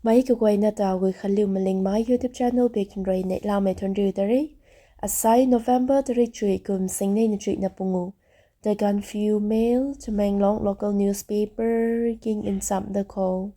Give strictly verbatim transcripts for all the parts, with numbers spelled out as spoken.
Meic kaguayna ta Guikhanliu Malingmei YouTube channel bik khou rui neihlamei thuanriu ta re. Asai November tarik chuih kum singnei na chuihna pungu. The Gaanphiu Mail, Tamenglong local newspaper king nchamh da khou.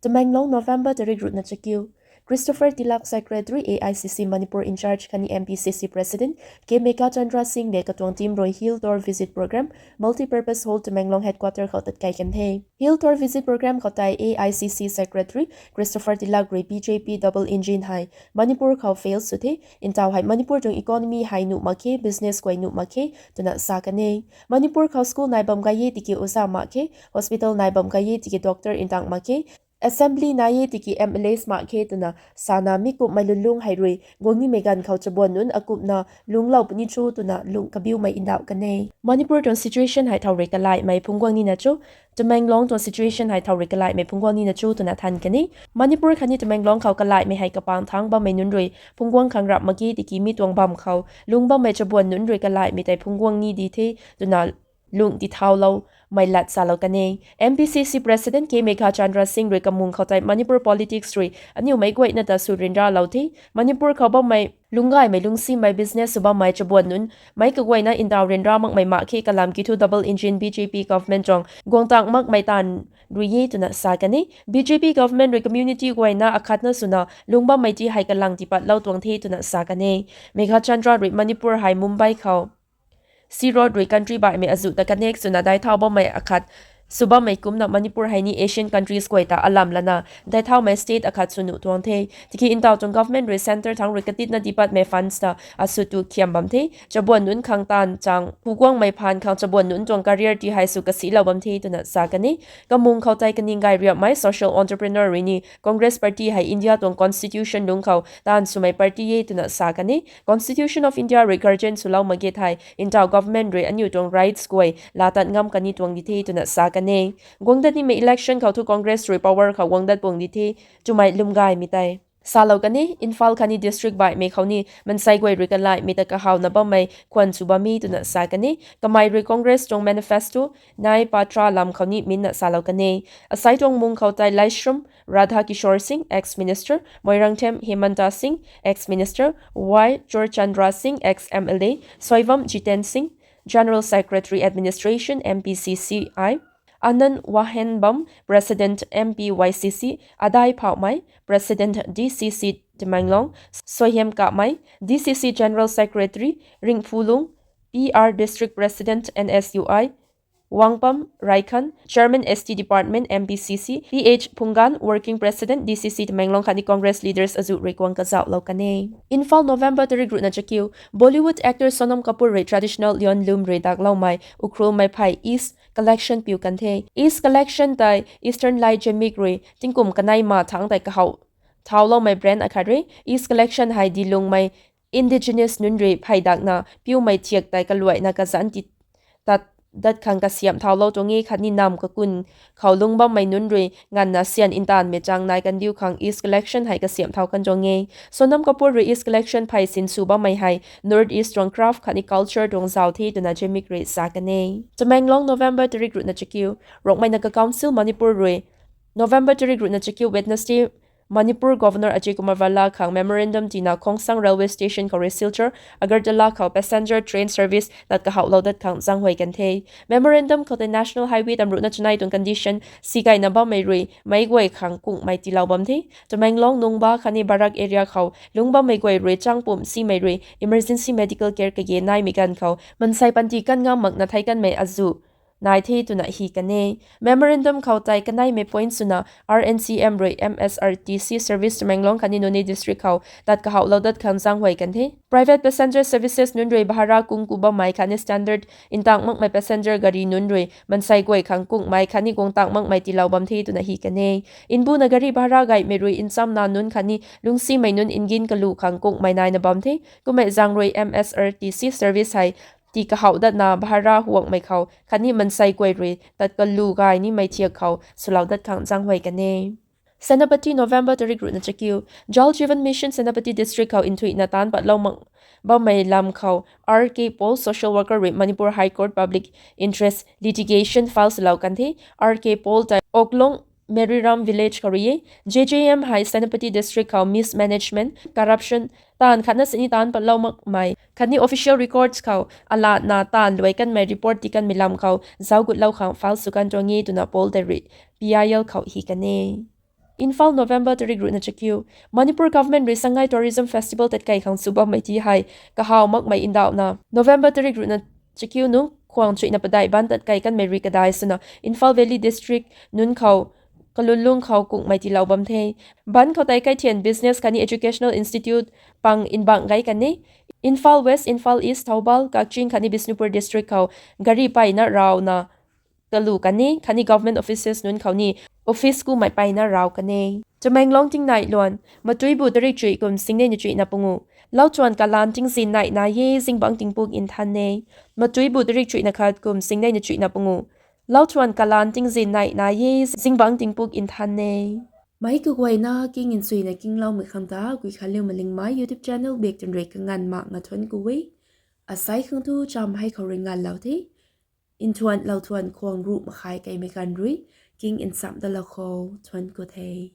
Tamenglong, November tarik ruhna chakiu. Christopher Tilak, Secretary, A I C C Manipur in charge khatni M P C C President K Meghachandra Singh le katuang team rui Hill Tour Visit Program, Multipurpose Hall, Tamenglong Headquarter khou tatkai kan the. Hill Tour Visit Program khou tei A I C C Secretary Christopher Tilak rui B J P double engine hei Manipur khou fail sw the, ntaw hei Manipur tuang economy hei nuh mak khe, business guay nuh mak khe twna sa kan e. Manipur khou school nai bam gay e tiki oza mak khe, hospital nai bam gay e tiki doctor ntang mak khe, assembly nai e tiki M L As mak khe twna sana mi kumhmei lulung hei rui guang nimei ganv khou chabuan nunc akumhna lungclou puni cho twna lung kabiumei ndauh kan e. Manipur tuang situation hei thow rui kalaihmei phungc guang nina cho, Tamenglong tuang situation hei thow rui kalaihmei phungc guang nina cho twna than kan e. Manipur khatni Tamenglong khou kalaihmei hei kapang thangc bammei nunc rui phungc guang khang rap mak ge tiki mi tuang bam khou lungc bammei chabuan nunc rui kalaihmei tei phungc guang ni di the twna lung tithaulou mei lat salou kan e. M P C C President K Meghachandra Singh rui kamung khou tei Manipur politics rui aniu meic guayna ta sw ryanralou the. Manipur khou bammei lungcgaymei, lungcsimei, business sw bammei chabuan nunc meic kaguayna ntaw ryanra makmei mak khe, kalam kiu thu double engine B J P government tuang guang tang makmei taanv rui e twna sa kan e. B J P government rui community guayna akhatna swna lungc bammei ti hei kalang tipatlou tuang the twna sa kan e. Meghachandra rui Manipur hei Mumbai khou sea road rui country baihmei azuh ta connect swna daithau bammei akhat sw bammei kumna Manipur hei ni Asian countries guay ta alam lana daithaumei state akhat sw nuh tuang the. Tiki ntaw tuang government rui centre thangc rui katitna dipatmei funds ta asw tu khiam bam the. Chabuan nunc khang taanv chang hu guangmei phaan khang chabuan nunc tuang career ti hei sw kasilou bam the twna sa kan e. Kamung khou tei kaning gay riapmei social entrepreneur rui ni Congress Party hei India tuang constitution lungc khou taanv swmei party e twna sa kan e. Constitution of India rui guardian swlou mak ge thei ntaw government rui aniu tuang rights guay laa tat ngam kan ni tuang di the twna sa kan e. Guang dat nimei election khou thu Congress rui power khou guang dat puang di the twmei lwmgaymei tei salou kan e. Imphal khatni district baihmei khou ni mansei guay rui kalaihmei ta kahawna bammei khwan sw bam e twna sa kan e. Kamei rui Congress tuang manifesto nai patra lam khou ni minna salou kan e. Asai tuang mung khou tei Laishram Radha Kishore Singh, ex-minister, Moirangthem Himanta Singh, ex-minister, Y Churchandra Singh, ex-M L A, Soibam Jiten Singh, General Secretary Administration, M P C C I, Anand Wahenbam, President M P Y C C, Adai Phaomei, President D C C Tamenglong, Soihem Kamei, D C C General Secretary, Ringphulung, P R District President, N S U I, Wangpam Raikhan, Chairman S T Department, M P C C, P H Phunggan, Working President, D C C Tamenglong khatni Congress leaders azuh rui guang kazauhlou kan e. Imphal, November tarik ruhna chakiu. Bollywood actor Sonam Kapoor rui traditional Lyon lum rui dakloumei Ukhrulmei phey East Collection piu kan the. East Collection tei Eastern Light Gemic rui tingkum kanei ma thangc tei kahaw thauloumei brand akhat re. East Collection hei dilungmei indigenous nunc rui phey dakna piumei thiak tei kaluaina kazanc ti tat dat khang kasiamh thaulou tuang e khatni namv kakun khou lungc bammei nunc rui nganvna syan ntaanvmei chang nai kandiu khang East Collection hei kasiamh thau kan tuang e. Sonam Kapoor rui East Collection phey sinsw bammei hei North East tuang craft khatni culture tuang zauc the twna Gemic rui sa kan e. Tamenglong, November tarik ruhna chakiu. Rongmei Naga Council Manipur rui November tarik ruhna chakiu Wednesday Manipur Governor Ajay Kumar Bhalla khang memorandum tina Khongsang Railway Station khou rui Silchar Agartala khou passenger train service lat kahauhlou dat khang zaenghuay kan the. Memorandum khou tei National Highway tamruhna chanei tuang condition sikaina bammei rui meic guay khang kunghmei tiilou bam the. Tamenglong, Nungba khatni Barak area khou lungc bammei guay rui chang pumh simei rui emergency medical care kage naimei ganv khou mansei panty kan ngam makna thei kanmei azuh nai the twna hi kan e. Memorandum khou tei kaneimei point swna R N C M rui M S R T C service Tamenglong khatni Noney district khou tat kahauhlou dat khang zaenghuay kan the. Private passenger services nunc rui bhara kung ku bammei khatni standard ntang makmei passenger gari nunc rui mansei guay khang kunghmei khatni guang tang makmei tiilou bam the twna hi kan e. Nbuna gari bhara gaymei rui nchamna nunc khatni lungcsimei nunc ngin kalu khang kunghmei naina bam the. Kummei zaeng rui M S R T C service hei tii kahauh datna bhara huangmei khou khatni mansei guay rui tat kalu gay nimei thiak khou swlou dat khang zaenghuay kan e. Senapati, November tarik ruhna chakiu. Jal Jeevan Mission Senapati District khou nthuihna taanc patlou mak bammei lam khou R K Paul, social worker rui Manipur High Court public interest litigation file swlou kan the. R K Paul tei Oklong Meriram village khou rui e. J J M hei Senapati district khou mismanagement, corruption, taanv khatna sini taanc patlou makmei khatni official records khou alatna taanv luai kanmei report tii kanmei lam khou zauc gutlou khang file sw kan tuang e twna Paul tei rui P I L khou hi kan e. Imphal, November tarik ruhna chakiu. Manipur government rui Sangai Tourism Festival tatkei khang sw bammei ti hei kahaw makmei ndauhna November tarik ruhna chakiu nung khwang chuihna padeih ban tatkei kanmei rui kadai swna Imphal Valley District nunc khou kalunlung khou kungmei tiilou bam the. Ban khou tei kaithian business khatni educational institute pang nbang gei kan e. Imphal West, Imphal East, Thoubal, Kakching khatni Bishnupur district khou gari peyna rawna kalu kan e khatni government offices nunc khou ni office kumei peyna raw kan e. Tamenglong tingnai luan. Matuibu tarik chuih kum singnei na chuihna pungu. Lauthuan kalan tingzin nai nai e, zingbangc tingpuk nthan e. Matuibu tarik chuihna khat kum singnei na chuihna pungu. Lauthuan kalan tingzin nai nai e, zingbangc tingpuk nthan e. Meic kaguayna king nchuina kingloumei khang ta Guikhanliu Malingmei YouTube channel bak tan rui kanganv mak nga thuanc ku e. Asai khang thu cham hei khou rui nganvlou the. Nthuan lauthuan khwang ruh makhai keimei ganv rui king nchamh dalou khou thuanc ku the.